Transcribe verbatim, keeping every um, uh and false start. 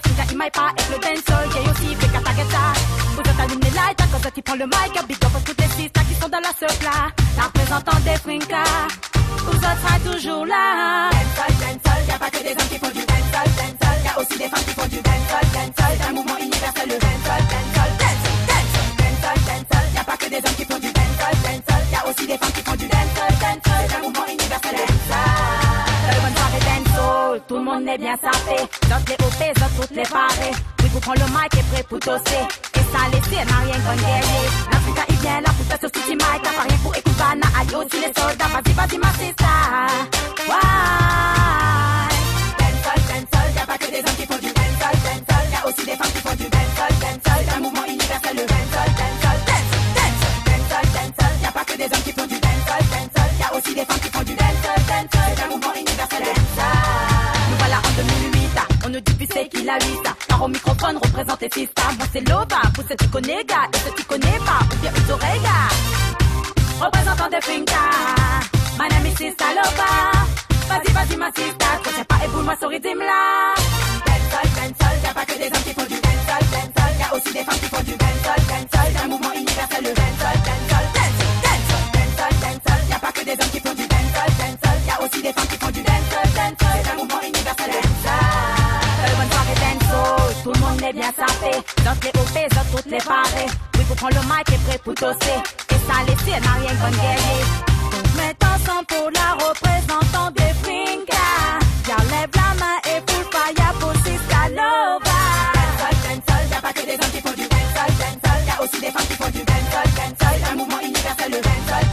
Frinka i may pa èk le dancehall, gay osi, fé kata gèt sa. Ou zot alim lé light, akoz zot i pran le mic, big up à toutes les sistas ki son dan la sèf la. La reprézantant des Frinka, ou zot sra toujours là. Dancehall, dancehall, y a pas que des hommes qui font du dancehall, dancehall. Y a aussi des femmes qui font du dancehall, dancehall. C'est un mouvement universel, le dancehall, dancehall, dancehall, dancehall. Dancehall, dancehall, y a pas que des hommes qui font du dancehall, dancehall. Y a aussi des femmes qui font du dancehall, dancehall. C'est un mouvement universel, dancehall. Bèl bann soiré dancehall, tout le monde est bien sapé. Zot lé opé, zot tout lé paré. Oui, pou pran le mic é pré pou tosé. É sa lé sèr, na rienk bann gèrrié. La Frinka i vien la pou fé so city mic. La pa rienk pou ékout bana, ali osi lé solda. Vas-y, vas-y, ma sista. Why? Dancehall, dancehall, y a pas que des hommes qui font du dancehall, dancehall. Y a aussi des femmes qui font du dancehall, dancehall. C'est un mouvement universel, le dancehall, dancehall, dancehall, dancehall. Dancehall, dancehall, y a pas que des hommes qui font du dancehall, dancehall. Y a aussi des femmes qui font du dancehall, dancehall. C'est un mouvement universel, dancehall. Nous voilà en deux mille huit, on nous dit plus c'est qui l'a huit. Car au microphone représente les sistas. Moi c'est Lova, pour ceux qui connaissent gars, et ceux qui connaissent pas, ou bien une oreille gars. Représentant des Frinka, my name is Sista Lova. Vas-y, vas-y, ma sista, trop sympa et boule-moi ce rythme là. Dancehall, dancehall, y a pas que des hommes qui font du dancehall, dancehall. Y a aussi des femmes qui font du dancehall, dancehall. C'est un mouvement universel, le dancehall, dancehall, dancehall, dancehall. Dancehall, dancehall, y a pas que des hommes qui font du dancehall, dancehall. Y a aussi des femmes qui font du dancehall, dancehall. C'est un mouvement universel, dancehall. Bèl bann soiré dancehall, tout le monde lé bien sapé. Zot lé opé, zot tout lé paré. Oui, pou pran le mic é pré pou tosé. É sa lé sèr, na rienk bann gèrrié. Donk mèt ansanm pou la reprézantant des Frinka. Gars, lèv la min é full fire pou Sista Lova. Dancehall, dancehall, y a pas que des hommes qui font du dancehall, dancehall. Y a aussi des femmes qui font du dancehall, dancehall. C'est un mouvement universel, le dancehall,